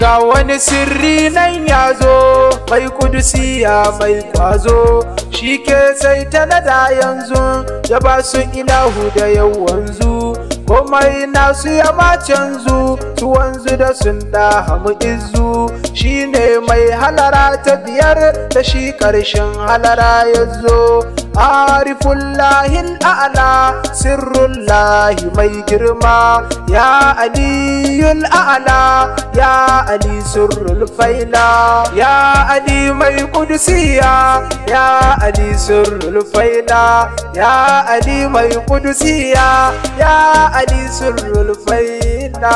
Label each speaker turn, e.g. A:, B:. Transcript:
A: Ga wani sirri nan ya zo, mai kudusiya mai kwazo, shi ke sai tanada yanzu, ya ba su ilahu da yawanzu, komai nasu ya ma canzu, su wanzu da sun da hamu izu, shi ne mai halara ta biyar da shi ƙarshen halara ya zo. Arifullahi a'la, sirrullahi mai girma, ya aliyul a'la, ya ali sirrul faila, ya ali mai kudusiya, ya ali sirrul faila, ya ali mai kudusiya, ya ali sirrul faila.